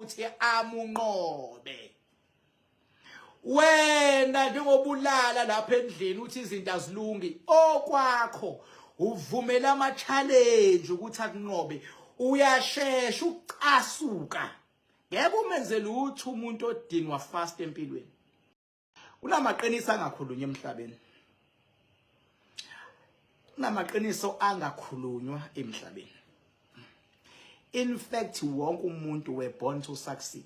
ukuthi amunqobe. Wena njengobulala lapha endlini uthi izinto azilungi, okwakho uvumela ama challenge ukuthi akunqobe, uyashesha ukucasuka. Ngeke umenze lutho umuntu odinwa fast empilweni. Kunamaqiniso angakhulunywa emhlabeni. Kunamaqiniso angakhulunywa emhlabeni. In fact, wonke umuntu were born to succeed.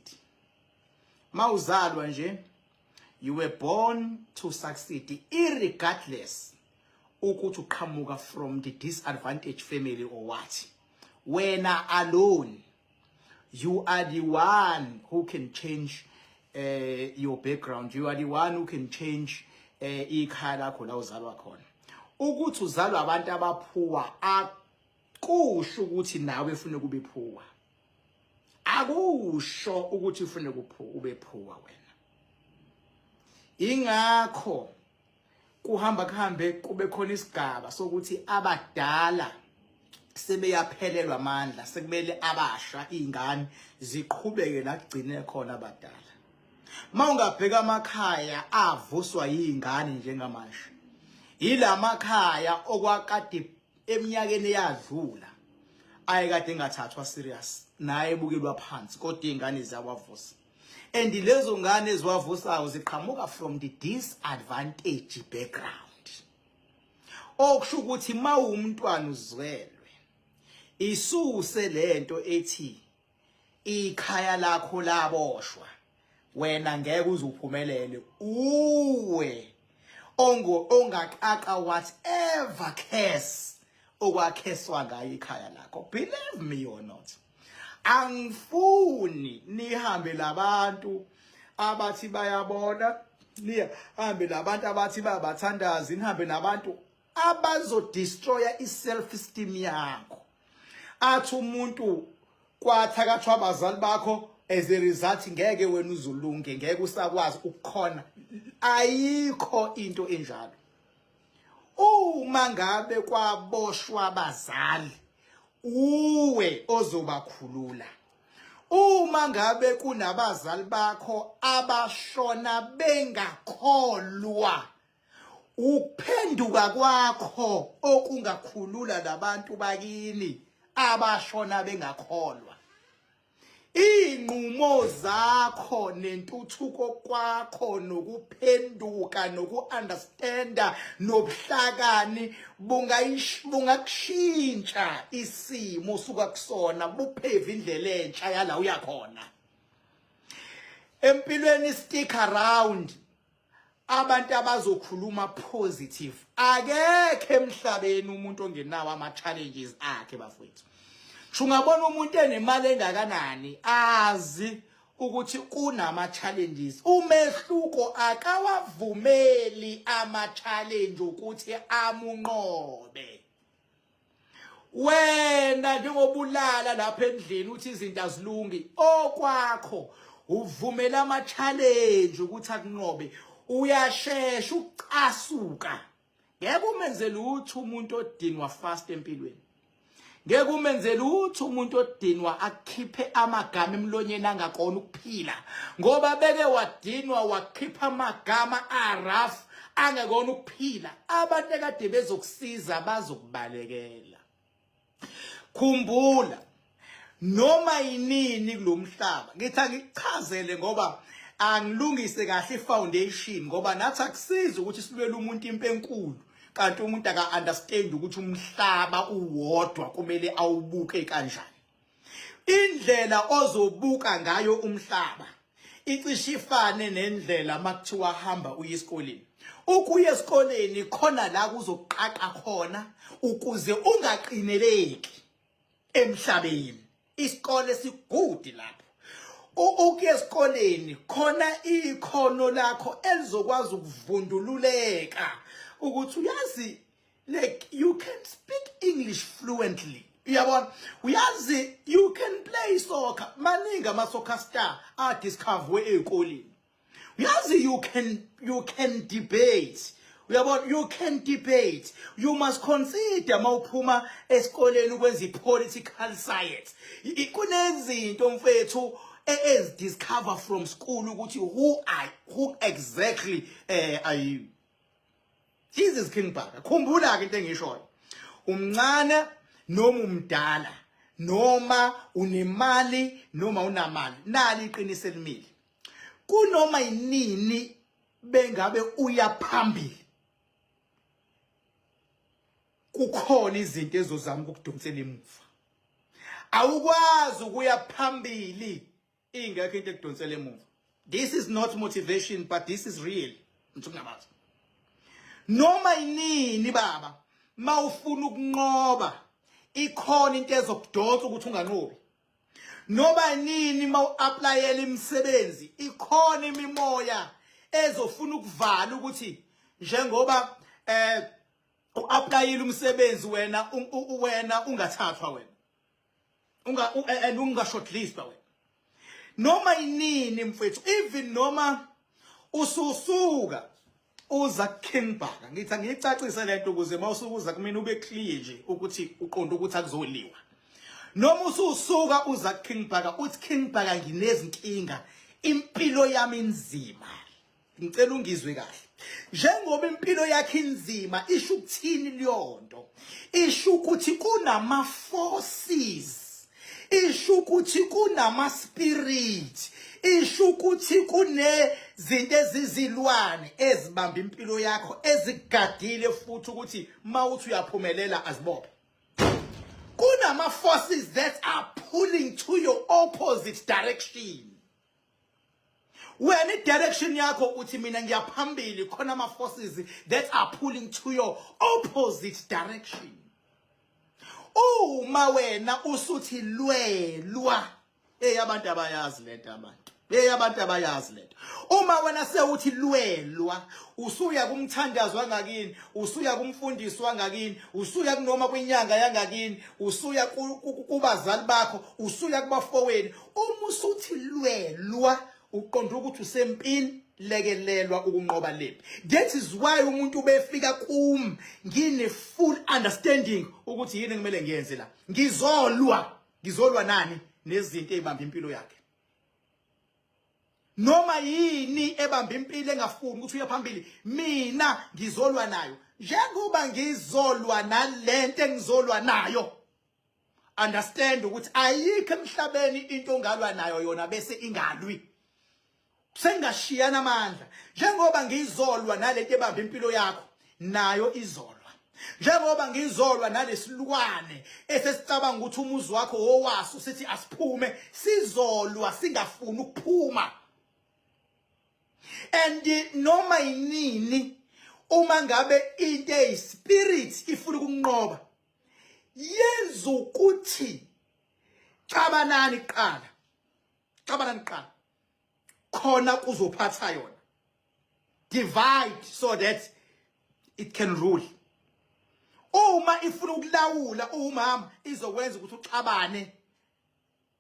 Mawuzalwa nje, you were born to succeed irregardless ukuthi uqhamuka from the disadvantaged family or what. Wena alone, you are the one who can change your background. You are the one who can change ikhaya lakho la uzalwa khona. Ukuthi uzalwa abantu abaphuwa akusho ukuthi nawe ufune kube phuwa, akusho ukuthi ufune ube phuwa wena. Ingakho kuhamba kuhambe kube khona isigaba sokuthi abadala sebeyaphelelwa amandla, sekumele abasha, izingane, ziqhubeke la kugcine khona abadala. Mawungabheka amakhaya avuswa yizingane njengamanje, yilamakhaya okwakade eminyakeni eyadlula ayekade engathathwa serious, naye ebukelwa phansi, kodwa izingane ziyawavusa. And lezo ngane eziwavusayo ziqhamuka from the disadvantage background, okusho ukuthi mawumntwana uzwelwe, isuse lento ethi ikhaya lakho laboshwa, wena ngeke uze uphumelele. Uwe ongo ongaqaqa whatever curse okwakheswa ngayo ikhaya lakho. Believe me or not, angifuni nihambe labantu abathi bayabona, nihambe labantu abathi bayabathandazi, nihambe nabantu abazodestroya i-self esteem yakho. Athi umuntu kwathakathwa abazali bakho, as a result ngeke wena uzulunge, ngeke usakwazi ukukhona. Ayikho into enjalo. Uma ngabe kwaboshwa abazali, uwe ozobakhulula. Uma ngabe kunabazali bakho abashona bengakholwa, ukuphenduka kwakho okungakhulula labantu bakini abashona bengakholwa. Inqumo zakho nentuthuko kwakho nokuphenduka nokuunderstanda nobuhlakani bungakushintsha isimo usuka kusona, bupheve indlela entsha yala uyakhona empilweni. Stick around abantu abazokhuluma positive. Akekho emhlabeni umuntu ongenawo ama challenges akhe, bafowethu. Ungabona umuntu enemali engakanani, azi ukuthi kunama challenges. Umehluko, akawavumeli ama challenge ukuthi amunqobe. Wena njengobulala lapha endlini uthi izinto azilungi, okwakho uvumela ama challenge ukuthi akunqobe, uyashesha ukucasuka. Ngeke umenze lutho umuntu odinwa fast empilweni. Ngeke umenze lutho umuntu odinwa akhiphe amagama emlonyeni angakona ukuphila, ngoba beke wadinwa wakhipha amagama arough angekona ukuphila. Abantu ekade bezokusiza bazokubalekela. Khumbula, noma yinini kulomhlaba, ngithi angikuchazele ngoba angilungise kahle ifoundation, ngoba nathi akusizi ukuthi silwele umuntu impi enkulu kanti umuntu aka understand ukuthi umhlaba uwodwa kumele awubuke kanjani. Indlela ozobuka ngayo umhlaba icishe ifane nendlela makuthiwa hamba uye esikoleni. Ukuya esikoleni khona la kuzoqaqa khona ukuze ungaqineleki emhlabeni. Isikole sigudi lapho. Ukuya esikoleni khona ikhono lakho elizokwazi ukuvundululeka ukuthi uyazi, like, you can speak English fluently, uyabona, uyazi, you can play soccer. Maningi ama soccer star a discover ezikoleni. Uyazi, you can debate, uyabona, you can debate. You must consider mawuphuma esikoleni ukwenza i-political science. Kunezinto, mfethu, Ezi-discover from school ukuthi who exactly are you. Jesus King Bhaka, khumbula ke into engishoyo, umncane noma umdala, noma unemali noma unamali, nali iqiniso elimile: kunoma yinini bengabe uya phambili, kukhona izinto ezozama ukukudonsela emuva. Awukwazi ukuya phambili ingekho into ekudonsela emuva. This is not motivation, but this is real. Ngithukungabazi noma yinini, baba, mawufuna ukunqoba, ikhona into ezokudonsa ukuthi unganqobi. Noma nini mawu-applyela imisebenzi, ikhona imimoya ezofuna ukuvala ukuthi njengoba u-applyile umsebenzi, wena ungathathwa, wena unga and unga shortlistwa wena. Noma yinini, mfethu, even noma ususuka uza King Bhaka, ngithi angiyicacise lento ukuze mawusuka uza kumina ube clear nje ukuthi uqonda ukuthi akuzoliwa. Noma ususuka uza King Bhaka, uthi, "King Bhaka, nginezinkinga, impilo yami inzima," ngicela ungizwe kahle. Njengoba impilo yakhe inzima, isho ukuthini leyo nto? Isho ukuthi kunama forces, isho ukuthi kunama spirit, isho ukuthi kunezinto ezizilwane ezibamba impilo yakho, ezigadile futhi ukuthi mawuthi uyaphumelela azibophe. Kunama forces that are pulling to your opposite direction. Wena i-direction yakho uthi, "Mina ngiyaphambili," khona ama forces that are pulling to your opposite direction. Uma wena usuthi lwelwa, hey, abantu abayazi lento, abantu, hey, abantu abayazi lento. Uma wena sewuthi lwelwa, usuya kumthandazo wangakini, usuya kumfundisi wangakini, usuya kunoma kwinyanga yangakini, usuya kubazali bakho, usuya kubafowenu, uma usuthi lwelwa, uqonda ukuthi usempini, lekelelwa ukunqoba lempi. That is why umuntu befika kum ngine full understanding ukuthi yini kumele ngiyenze la. Ngizolwa, ngizolwa nani? Nezinto ezibamba impilo yakhe, noma yini ebamba impilo engafuni ukuthi uye phambili, mina ngizolwa nayo. Njengoba ngizolwa nalento engizolwa nayo, understand ukuthi ayikho emhlabeni into ongalwa nayo yona bese ingalwi, sengashiyana amandla. Njengoba ngizolwa nalento ebamba impilo yakho, nayo izolwa. Njengoba ngizolwa nalesilwane esesicabanga ukuthi umuzi wakho wowaso, sithi asiphume, sizolwa singafuni ukuphuma. And noma yinini uma ngabe into eyispirit ifuna ukunqoba, yenza ukuthi xabanani kuqala, xabanani kuqala, khona kuzophatha yona. Divide so that it can rule. Uma ifuna ukulawula umama, izokwenza ukuthi uxabane,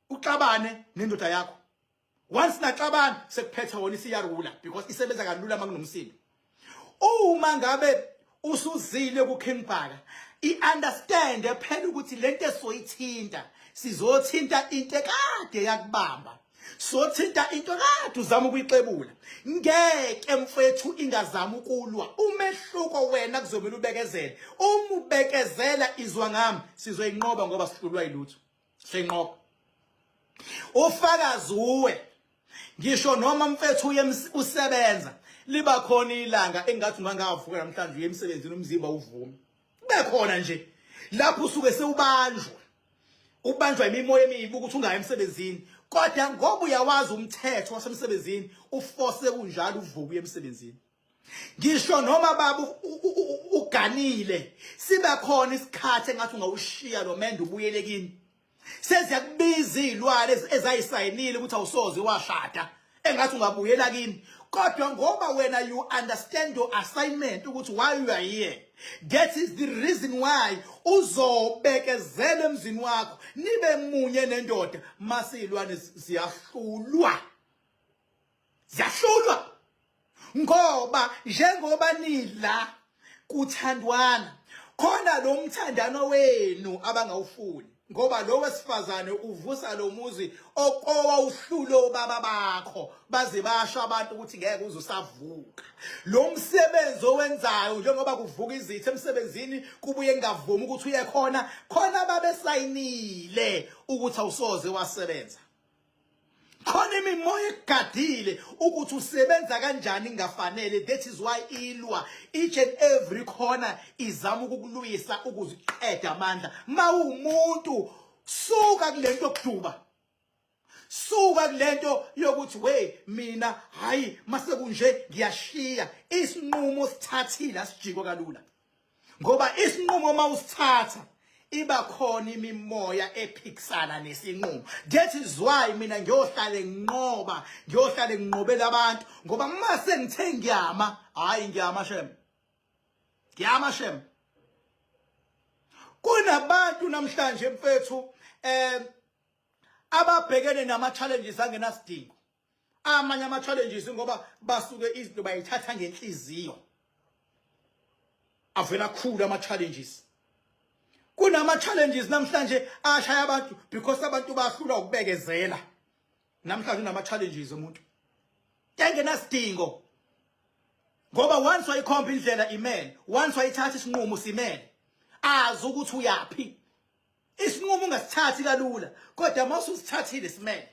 uxabane nendoda yakho. Once naxabana, sekuphetha wona, isiyarula, because isebenza kalula makunomsindo. Uma ngabe usuzile ku King Bhaka, i-understand phela ukuthi lento esoyithinta, sizothinta into ekade yakubamba, sothinta into kade uzama ukuyixebula. Ngeke, mfethu, ingazama ukulwa. Umehluko, wena kuzomela ubekezele. Uma ubekezela, izwa ngami, sizoyinqoba, ngoba sihlulwa yilutho, siyinqoba. Ufakazi uwe. Ngisho noma, mfethu, uye usebenza, liba khona ilanga engathi ungangavuka namhlanje uye emsebenzini, umzimba uvume. Kube khona nje lapho usuke sewubanjwa, ubanjwa imimoya emibi ukuthi ungayi emsebenzini, kodwa ngoba uyawazi umthetho wasemsebenzini, uforce kunjalo, uvuke uye emsebenzini. Ngisho noma, baba, uganile, siba khona isikhathi engathi ungawushiya lo mendo ubuyele kini, seziyakubiza izilwane ezayisayinile ukuthi awusoze washada, engathi ungabuyela kini. Kodwa ngoba wena you understand your assignment, ukuthi why you are here, that is the reason why uzobekezela emzini wakho, nibe munye nendoda. Masizilwane ziyahlulwa, ziyahlulwa, ngoba njengoba nila kuthandwana khona, lo mthandano wenu abangawufuni. Ngoba lo wesifazane uvusa lo muzi okowa uhlulo obaba bakho baze basho abantu ukuthi ngeke uze usavuka. Lo msebenzi owenzayo njengoba kuvuka izitha emsebenzini kubuye kungavumi ukuthi uye khona khona babesayinile ukuthi awusoze wasebenza. Khona imimoya ekugadile ukuthi usebenza kanjani kungafanele. That is why ilwa each and every corner izama ukukulwisa ukuziqeda amandla. Mawumuntu suka kulento yokuduba, suka kulento yokuthi we mina hayi mase kunje ngiyashiya. Isinqumo sithathile asijikwa kalula, ngoba isinqumo mawusithatha iba khona imimoya ephikisana nesinqumo. That is why mina ngiyohlale nginqoba, ngiyohlale nginqobela abantu, ngoba mase ngithe ngiyama, hayi ngiyama shem, ngiyama shem. Kunabantu namhlanje mfethu ababhekene nama challenges angenasidingo. Amanye ama challenges ngoba basuke izinto bayithatha ngenhliziyo, avela khulu ama challenges. Kunama challenges namhlanje ashaya abantu because abantu bahlulwa ukubekezela. Namhlanje unama challenges umuntu engenasidingo, ngoba once wayikhomba indlela imele, once wayithatha isinqumo simele, azi ukuthi uyapi. Isinqumo ungasithathi kalula, kodwa uma ususithathile simele,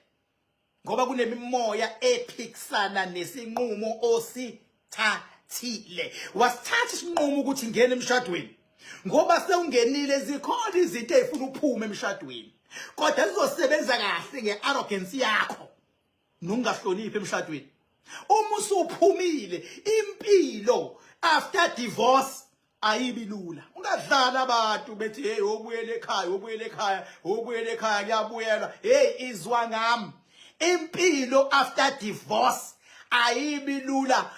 ngoba kunemimoya ephikisana nesinqumo osithathile. Wasithatha isinqumo ukuthi ngene emshadweni, ngoba sewungenile zikhona izinto ezifuna uphume emshadweni, kodwa zizosebenza kahle ngearrogance yakho nokungahloniphi emshadweni. Uma usuphumile, impilo after divorce ayibi lula. Ungadlala abantu bethi hey obuyele ekhaya, obuyele ekhaya, obuyele ekhaya, kuyabuyelwa. Hey, izwa ngami, impilo after divorce ayibi lula.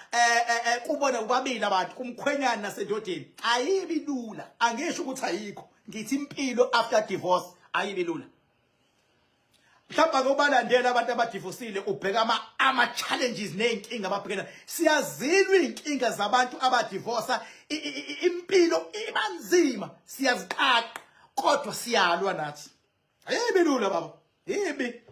Kubona kubabili abantu, kumkhwenyana nasendodeni, ayibi lula. Angisho ukuthi ayikho, ngithi impilo after divorce ayibi lula. Mhlawumbe ngobalandela abantu abadivosile, ubheka ama challenges nezinkinga ababhekena. Siyazilwa izinkinga zabantu abadivosa, impilo ibanzima, siyaziqaqa, kodwa siyalwa nathi. Ayibi lula baba, yibi.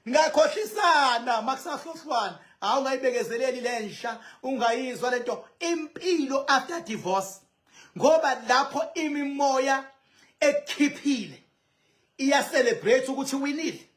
Ngakhohlisana makusahlohlwana, hawu ungayibekezeleli lensha, ungayizwa lento impilo after divorce, ngoba lapho imimoya ekhiphile iya celebrate ukuthi winile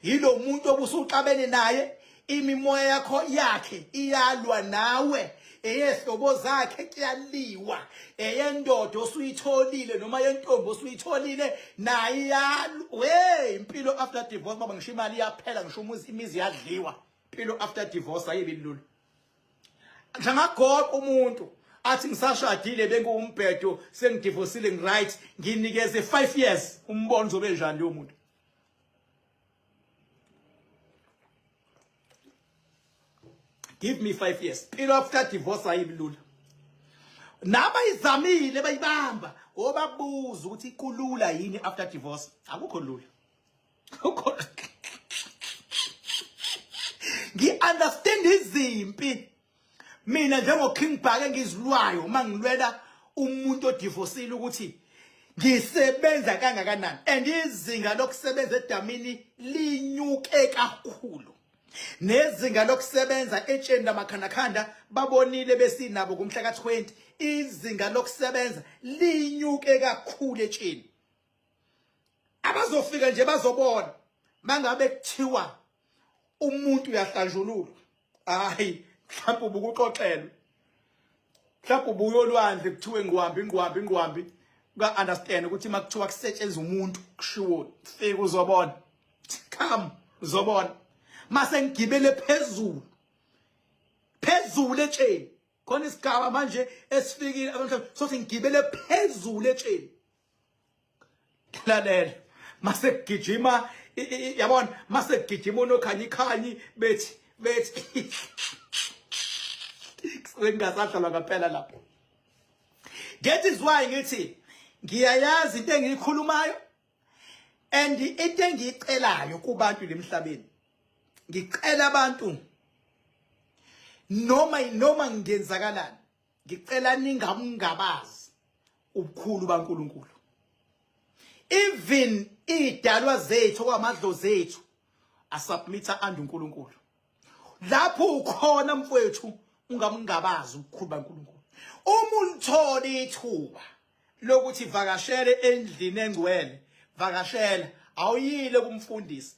yilo muntu obusuxabene naye. Imimoya yakho yakhe iyalwa nawe, eyehlobo zakhe kuyaliwa, eyendoda osuyitholile noma yentombi osuyitholile naye iyalwa. We impilo after divorce baba, ngisho imali iyaphela, ngisho umuzi, imizi iyadliwa. Impilo after divorce ayibi lula. Njengagoqa umuntu athi ngisashadile bengumbhedo, sengidivosile ngiright, nginikeze 5 years, umbono uzobe njani loyo muntu? Give me 5 years. Impilo after divorce ayibi lula. Nabayizamile bayibamba, obabuza ukuthi kulula yini after divorce, akukho lula. Akukho. Ngi-understand izimpi mina njengo King Bhaka engizilwayo uma ngilwela umuntu odivosile ukuthi ngisebenza kangakanani, and izinga lokusebenza edamini linyuke kakhulu, nezinga lokusebenza etsheni lamakhandakhanda babonile besinabo kumhla ka-20, izinga lokusebenza linyuke kakhulu etsheni. Abazofika nje bazobona mangabe kuthiwa umuntu uyahlanjululwa, hayi mhlawumbe ubukuxoxelwe, mhlawumbe ubuyolwandle kuthiwe ngqwambi ngqwambi ngqwambi, ka understand ukuthi makuthiwa kusetshenzwa umuntu kushiwo fika uzobona, come uzobona. Mase ngigibele phezulu phezulu etsheni, khona isigaba manje esifikile abantu sothi ngigibele phezulu etsheni. Lalela, mase kugijima, yabona mase kugijima unokhanyi khanyi bethi bethi kusuke kungasadlalwa ngempela lapho. That is why ngithi ngiyayazi into engiyikhulumayo, and into engiyicelayo kubantu lemhlabeni, ngicela abantu noma ngenzakalani, ngicela ningamngabazi ubukhulu baNkuluNkulu. Even idalwa zethu okwamadlozi ethu asubmitha under uNkulunkulu. Lapho ukhona mfowethu ungamngabazi ukukhulu baNkulunkulu. Uma ulithola ithuba lokuthi vakashele endlini engcwele, vakashela, awuyile kumfundisi.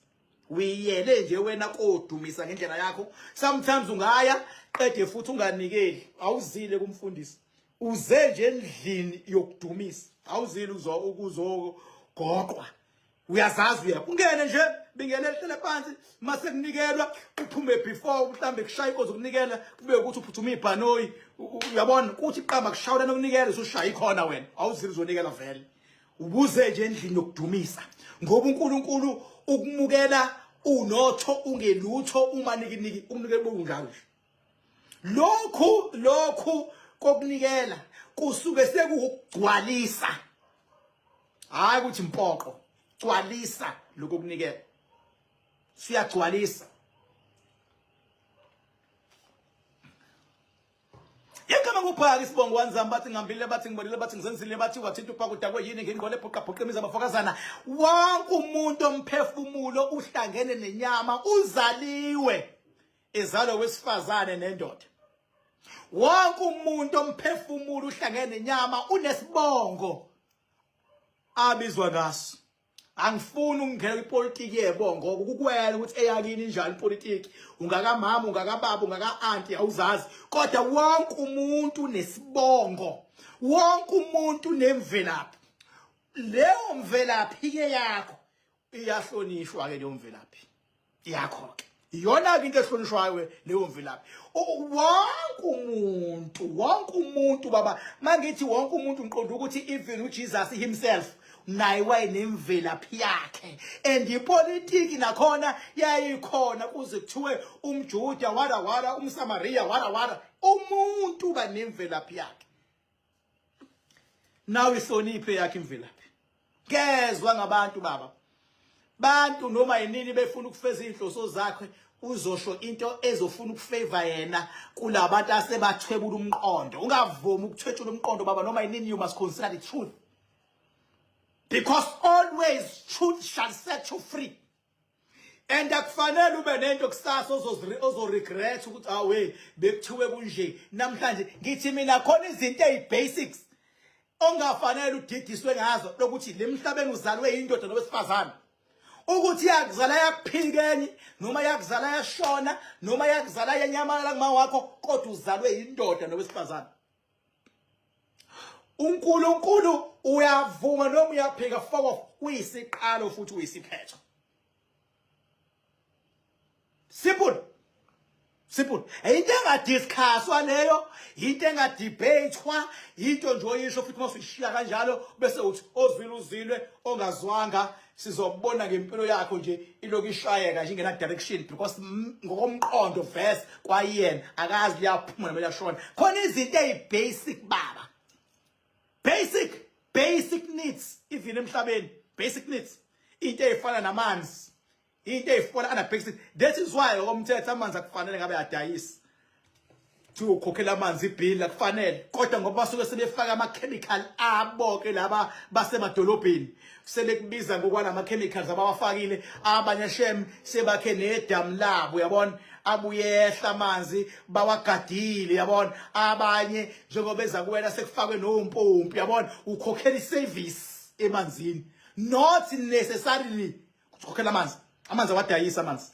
Uyiyele nje wena kodumisa ngendlela yakho. Sometimes ungaya qede futhi unganikeli, awuzile kumfundisi. Uze nje endlini yokudumisa, awuzile ukuzogoqwa. Uyazazi uya ungene nje bingelele hlele phansi mase kunikelwa uphume before mhlambe kushaya inkozi ukunikela kube ukuthi uphuthuma ibhanoyi uyabona kuthi qamba kushawula nokunikela usushaya ikhona wena awuzile uzonikela vele ubuze nje endlini yokudumisa ngoba uNkulunkulu ukumukela unotho ungelutho uma nikiniki umnikelo bunjalo nje lokhu kokunikela kusuke sekuwukugcwalisa hayi ukuthi impoqo gcwalisa lokho kunikela siyagcwalisa. Igama nguphaka isibongo wanzamba bathi ngihambile bathi ngibonile bathi ngizenzile bathi wathinta uphaka udakwe yini ngingqole bhuqa bhuqa imizi abafokazana. Wonke umuntu omphefumulo uhlangene nenyama uzaliwe ezalwa wesifazane nendoda. Wonke umuntu omphefumulo uhlangene nenyama unesibongo abizwa ngaso. Angifuni ukungena kwipolitiki yebongo kukuwena ukuthi eyakini injani ipolitiki, ungakamama, ungakababa, ungaka-anti, awuzazi. Kodwa wonke umuntu unesibongo, wonke umuntu unemvelaphi. Leyo mvelaphi ke yakho iyahlonishwa ke leyo mvelaphi yakho ke, iyona ke into ehlonishwayo leyo mvelaphi. Wonke umuntu, wonke umuntu baba, mangithi wonke umuntu ngiqonda ukuthi even uJesus himself naye wayenemvelaphi yakhe, and ipolitiki nakhona yayikhona kuze kuthiwe umJuda wara wara, umSamaria wara wara. Umuntu uba nemvelaphi yakhe, nawe ihloniphe yakhe imvelaphi. Kezwa ngabantu baba, bantu noma yinini befuna ukufeza inhloso zakhe uzosho into ezofuna ukufavor yena kulabantu asebathwebula umqondo. Ungavumi ukuthwetshula umqondo baba, noma yinini you must consider the truth, because always truth shall set you free. And akufanele ube nento kusasa ozoregret ukuthi awe bekuthiwe kunje namhlanje. Ngithi mina khona izinto ezibasics ongafanele udidiswe ngazo, lokuthi lemhlabeni uzalwe indoda nowesifazane, ukuthi yakuzala yakuphika enye, noma yakuzala yashona, noma yakuzala yanyamalala kuma wakho, kodwa uzalwe indoda nowesifazane. uNkulunkulu uyavuma noma uyaphika, fuck off, uyisiqalo futhi uyisiphetho. Simple, simple. Into engadiscusswa leyo, into engadebatwa, into nje oyisho futhi masuyishiya kanjalo bese uthi ozwile uzwile, ongazwanga sizobona ngempilo yakho nje iloku ishayeka nje ingena direction, because ngokomqondo verse kwayena akazi liyaphuma noma liyashona. Khona izinto ezibasic baba, basic basic needs even emhlabeni, basic needs, into ezifana namanzi, into ezifana ana basic. That is why ngokomthetho amanzi akufanele ngabe adayisa, kuthiwa ukhokhela amanzi ibill, akufanele. Kodwa ngoba basuke sebefaka ama-chemical abo ke laba basemadolobheni, sebekubiza ngokwalama chemicals abawafakile. Abanye shem sebakhe nedamu labo, uyabona, abuyehla amanzi bawagadile, uyabona. Abanye njengoba eza kuwena sekufakwe nompompi, uyabona, ukhokhela iservice emanzini, not necessarily ukhokhela amanzi. Amanzi awadayisa amanzi.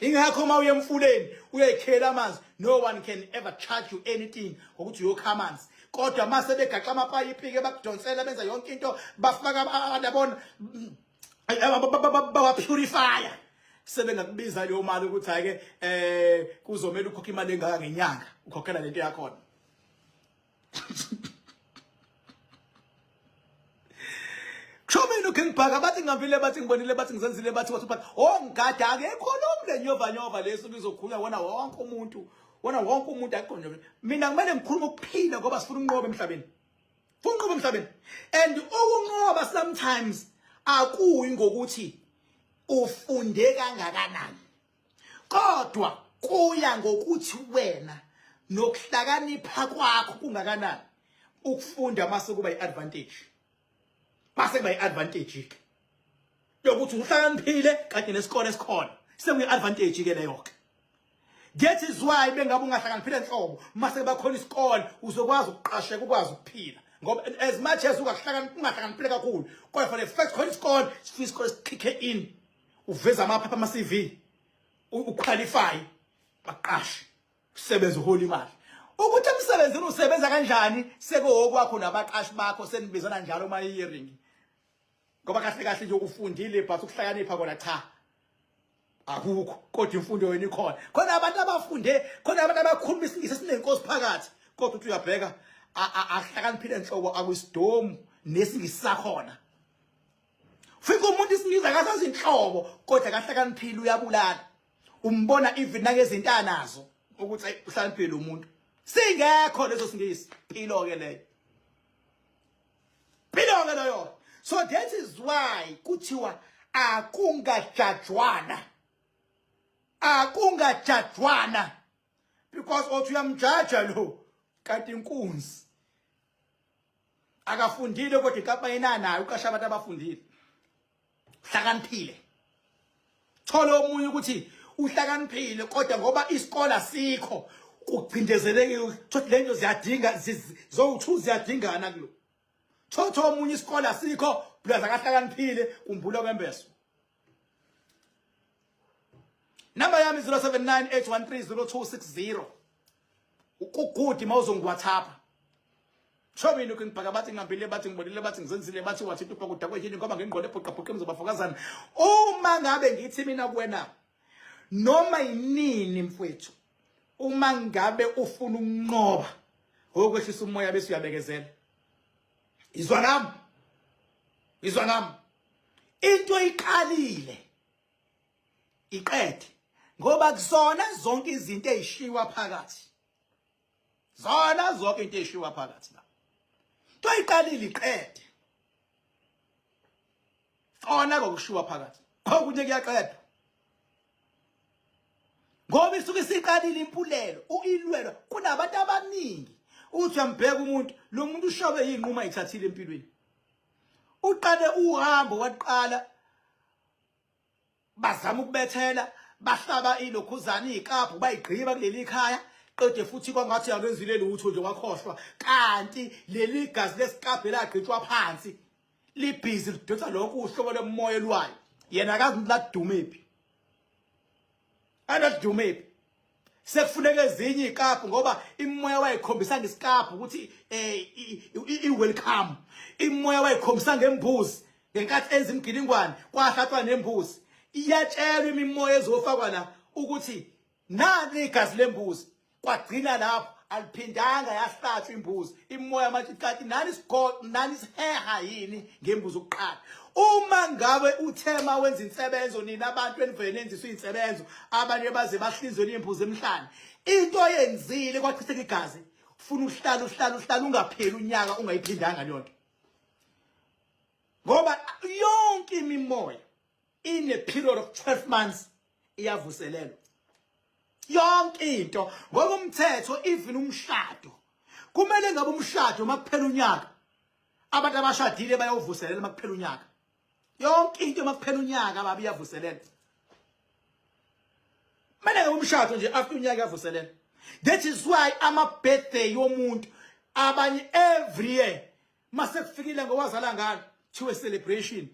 Ingakho uma uye emfuleni uyayikhela amanzi, no one can ever charge you anything ngokuthi uyokha amanzi. Kodwa mase begaxa amapayipi ke bakudonsela, benza yonke into, bafaka, yabona, bawa-purifya, sebengakubiza leyo mali ukuthi hayi ke kuzomela ukhokhe imali engaka ngenyanga ukhokhela lento yakhona. Kusho mina uKing Bhaka, bathi ngihambile, bathi ngibonile, bathi ngizenzile, bathi wathi bathi oh ngigada akekho lo le nyova nyova leso kuzokhula wona wonke umuntu, wona wonke umuntu aqonde. Mina kumele ngikhulume ukuphila ngoba sifuna ukunqoba emhlabeni, funa ukunqoba emhlabeni. And ukunqoba sometimes akuyi ngokuthi ufunde kangakanani, kodwa kuya ngokuthi wena nokuhlakanipha kwakho kungakanani. Ukufunda mase kuba iadvantage. Base kuba i-advantage ke yokuthi uhlakaniphile kanye nesikole esikhona, sekuyi-advantage ke leyo ke. That is why bengabe ungahlakaniphile nhlobo, mase bakhona isikole uzokwazi ukuqasheka, ukwazi ukuphila, ngoba as much as ungahlakaniphile kakhulu, kodwa for the fact khona isikole, sifika isikole sikhikhe in, uveza amaphepha ama-CV, uqualify, baqashe, usebenze, uhola imali. Ukuthi emsebenzini usebenza kanjani sekuwokwakho nabaqashi bakho, senibizana njalo uma hearing, ngoba kahle kahle nje ufundile, but ukuhlakanipha kona cha, akukho, kodwa imfundo yona ikhona. Khona abantu abafunde, khona abantu abakhuluma isiNgisi esinenkosi phakathi, kodwa uthi uyabheka, ahlakaniphile enhloko, akwisidomu nesiNgisi sakhona. Fika umuntu isiNgisi akasazi inhlobo, kodwa kahlakaniphile, uyabulala. Umbona even nangezinto anazo ukuthi ayi, uhlakaniphile umuntu, singekho leso siNgisi. Impilo ke leyo, impilo ke leyo. So that is why kuthiwa akungajajwana, akungajajwana, because othi uyamjaja lo kanti inkunzi akafundile, kodwa inkampani inanayo uqasha abantu abafundile, hlakaniphile. Thola omunye ukuthi uhlakaniphile, kodwa ngoba isikole asikho, kugcindezelekile, thothi lento ziyadinga zowu-two, ziyadingana kulo. Thotho omunye isikole asikho, plus akahlakaniphile, kumbula kwembeso. Namba yami 0798130260. Ukugudi mawuzongiWhatsApp. Sho mina ukho ngibhaka, bathi ngihambile, bathi ngibonile, bathi ngizenzile, bathi wathi intupha kudakwe yini, ngoba ngingqondo ebhuqa bhuqa emzobafokazana. Uma ngabe ngithi mina kuwena, noma yinini mfowethu, uma ngabe ufuna ukunqoba, okwehlisa umoya bese uyabekezela. Izwa nami, izwa nami, into iqalile iqede, ngoba kuzona zonke izinto ezishiwa phakathi, zona zonke into ezishiwa phakathi la, into iqalile iqede. Kona kokushiwa phakathi, okunye kuyaqedwa, ngoba isuke isiqalile impulelo uilwelwa. Kunabantu abaningi uthi uyambheka umuntu, lo muntu ushobe yinquma ayithathile empilweni. Uqale uhambo, waqala bazama ukubethela, bahlaba ilokhuzana izikabhu, bayigqiba kuleli khaya, qede futhi kwangathi akenzile lutho nje, wakhohlwa, kanti leli gazi lesikabhu elagqitshwa phansi libhizi lidonsa lokho uhlobo lomoya elwayo. Yena akazi ladumephi, aladumephi. Sekufuneka ezinye izikabhu, ngoba imoya wayikhombisa ngesikabhu ukuthi i-welcome. Imoya wayikhombisa ngembuzi ngenkathi enza imigilingwane, kwahlatshwa nembuzi. Iyatshelwa imimoya ezofakwa la ukuthi nani igazi lembuzi, kwagcina lapho, aliphindanga yahlatshwa imbuzi. Imoya manje kanti nani isigoqo, nani isiheha yini ngembuzi ukuqala. Uma ngabe uthema wenza insebenzo, nina abantu enivele nenziswa insebenzo, abanye baze bahlinzwe imbuzi emhlane, into oyenzile kwachitheka igazi, ufuna uhlala uhlala uhlala ungapheli unyaka ungayiphindanga leyo nto, ngoba yonke imimoya in a period of 12 months iyavuselelwa yonke into ngokomthetho. Even umshado, kumele ngabe umshado makuphela unyaka abantu abashadile bayovuselela. Makuphela unyaka, yonke into makuphela unyaka babe iyavuselela. Kumele ngabe umshado nje after unyaka iyavuselela. That is why ama birthday yomuntu abanye every year mase kufikile ngowazala ngalo to a celebration,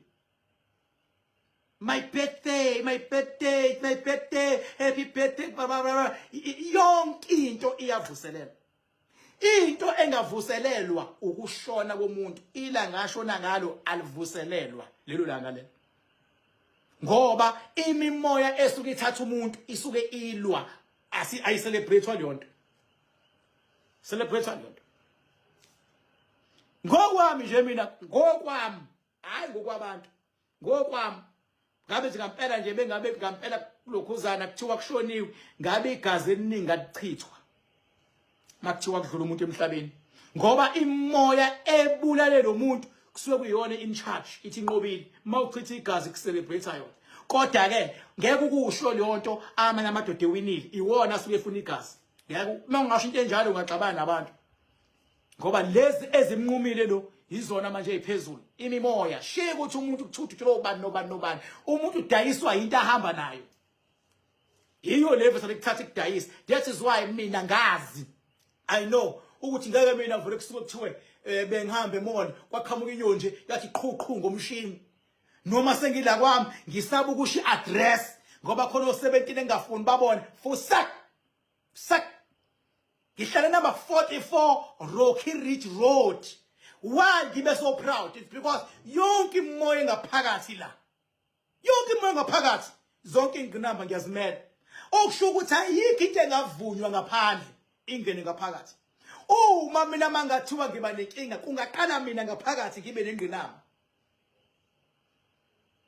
my birthday, my birthday, my birthday, happy birthday, blah, blah, blah. Yonke into iyavuselelwa. Into engavuselelwa ukushona komuntu. Ilanga ashona ngalo alivuselelwa lelo langa lelo, ngoba imimoya esuke ithatha umuntu isuke ilwa, asi ayicelebrate leyo nto, celebrate leyo nto. Ngokwami nje mina, ngokwami, hayi ngokwabantu, ngokwami, ngabe nje ngampela nje bengabe ngampela kulokhuzana kuthiwa kushoniwe, ngabe igazi eliningi alichithwa makuthiwa kudlula umuntu emhlabeni, ngoba imoya ebulale lo muntu kusuke kuyiyona in charge, ithi inqobile. Mawuchitha igazi kucelebrate yona, kodwa ke ngeke ukusho leyo nto. Amanye amadoda ewinile, iwona asuke efuna igazi. Ngeke uma ungasho into enjalo ungaxabana nabantu, ngoba lezi ezimnqumile lo Izona manje eziphezulu imimoya. Shiye ukuthi umuntu kuthuthu utshela obani nobani nobani. Umuntu udayiswa into ahamba nayo. Yiyo le vese likuthatha ikudayisa. That is why mina ngazi. I know ukuthi ngeke mina vele kusuke kuthiwe eh, bengihambe mall kwaqhamuka inyoni nje yathi qhu qhu ngomshini. Noma sengila kwami ngisaba ukusho i-address ngoba khona osebentini engafuni babone. Fusak. Sak. Ngihlala number 44 Rocky Ridge Road. Why ngibe so proud? It's because yonke imoya engaphakathi la. Yonke imoya ngaphakathi, zonke ingqinamba ngiyazimela. Okusho ukuthi ayikho into engavunywa ngaphandle ingene ngaphakathi. Uma mina mangathiwa ngiba nenkinga kungaqala mina ngaphakathi ngibe nengqinamba.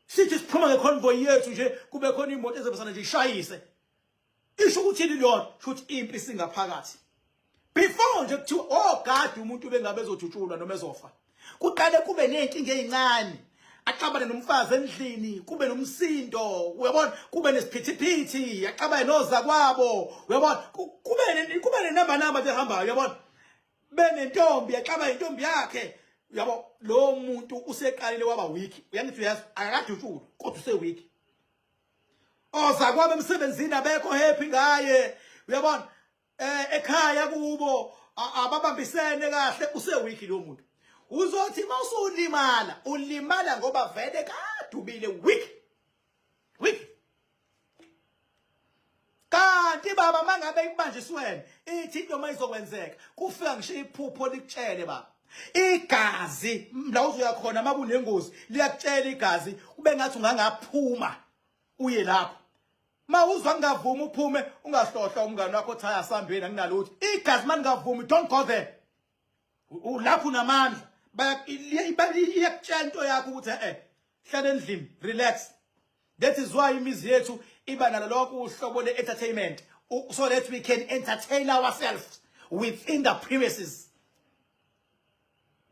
Sithi siphuma ngeconvoy yethu nje kube khona imoto ezobesana nje ishayise. Isho ukuthi yini leyo? Sho ukuthi impi singaphakathi. Before nje kuthiwa ogadi oh umuntu bengabe ezojutshulwa noma ezofa. Kuqale kube nezinkinga ezincane. Axabane nomfazi endlini, kube nomsindo, uyabona, kube nesiphithiphithi, axabane nozakwabo, uyabona, kube nenamba namba nje ehambayo, uyabona. Benentombi, axabane intombi yakhe. Uyabo, lo muntu useqalile waba weak. Uyangithi uyazi akakajutshulwa kodwa use weak. Ozakwabo emsebenzini abekho happy ngaye. Uyabona? Eh ekhaya kubo ababambisene kahle use weak lo muntu. Uzothi mawusulimala, ulimala ngoba vele kadubile weak. Weak. Kanti baba mangabe ikubanjiswene ithi into mayizokwenzeka kufika ngisho iphupho likutshele baba. Igazi la uzoya khona makunengozi liyakutshela igazi kube ngathi ungangaphuma uye lapho. Mawuzwa ngingavumi uphume ungahlohla umngane wakho othi asambeni anginalutho. Igazi maningavumi don't go there. Ulapho unamandla iyakutshela into yakho ukuthi eh hlala endlini relax. That is why imizi yethu iba nalo lonke uhlobo le-entertainment so that we can entertain ourselves within the premises.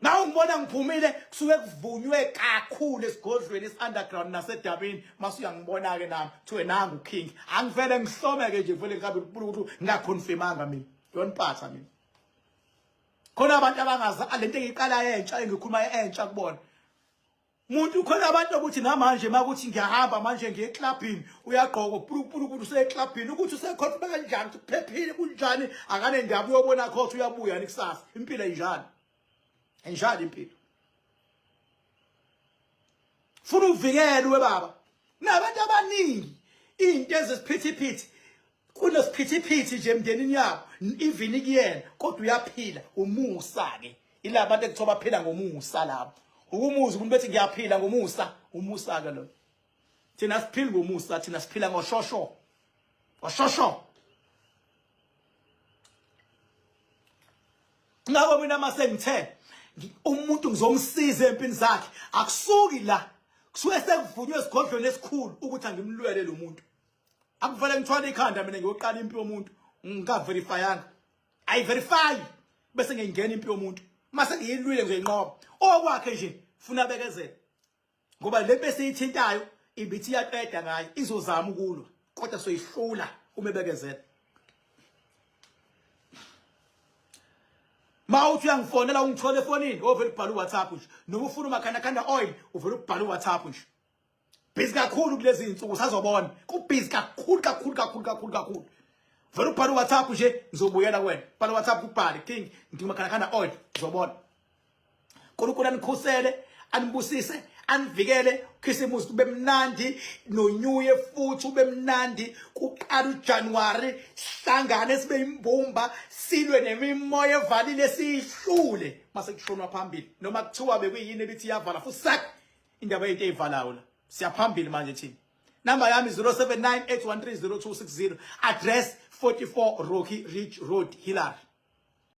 Nawu ngibona ngiphumile kusuke kuvunywe kakhulu esigodlweni esi-underground nasedabini mase uyangibona-ke nami kuthiwe nangu king angivele ngihlomeke nje vele ngihambe ukuthi ngingakhonfimanga mina yoniphatha mina khona abantu abangazi lento engiyiqala entsha engikhuluma entsha kubona Muntu khona abantu ukuthi namanje makuthi ngiyahamba manje ngiye eclubini uyagqoka pulupulu useclubini ukuthi usekhona kanjani ukuthi kuphephile kunjani akanendaba uyobona khotha uyabuya ni kusasa impilo injani injani impilo funa uvikelwe baba nabantu abaningi into ezisiphithiphithi kunesiphithiphithi nje emndenini yabo even kuyena kodwa uyaphila umusa ke Ila bantu ekuthiwa baphila ngomusa labo. Ukumuza umuntu bethi ngiyaphila ngomusa, umusa ke lo. Thina siphila ngomusa, thina siphila ngoshosho. Ngoshosho. Ngakho mina mase ngithe umuntu ngizomsiza empini zakhe akusuki la kusuke sekuvunywe esigodlweni esikhulu ukuthi angimlwele lo muntu akuvele ngithwale ikhanda mina ngiyoqala impi yomuntu ngikaverifyanga I verify bese ngiyingena impi yomuntu mase ngiyilwile ngizoyinqoba okwakhe nje funa bekezele ngoba le mpi esiyithintayo ibithi iyaqeda ngayo izozama ukulwa kodwa soyihlula uma ebekezela ma uthi uyangifonela ungithole efonini ovele ubhala uWhatsApp nje noma ufuna umakhandakhanda oil uvele ubhala uWhatsApp nje busy kakhulu kulezi insuku sazobona ku busy kakhulu kakhulu kakhulu kakhulu kakhulu vele ubhale uWhatsApp nje ngizobuyela kuwena bhala uWhatsApp ubhale king ngidinga makhandakhanda oil ngizobona uNkulunkulu anikhusele anibusise anivikele ukhisimusi kube mnandi nonyuye futhi ube mnandi kuqala uJanuary sihlangane sibe imbumba silwe nemimoya evalile siyihlule mase kushonwa phambili noma kuthiwa bekuyini ebithi iyavala futhi sak indaba yento eyivalayo la siyaphambili manje thina number yami 0798130260 address 44 Rocky Ridge Road Hillary.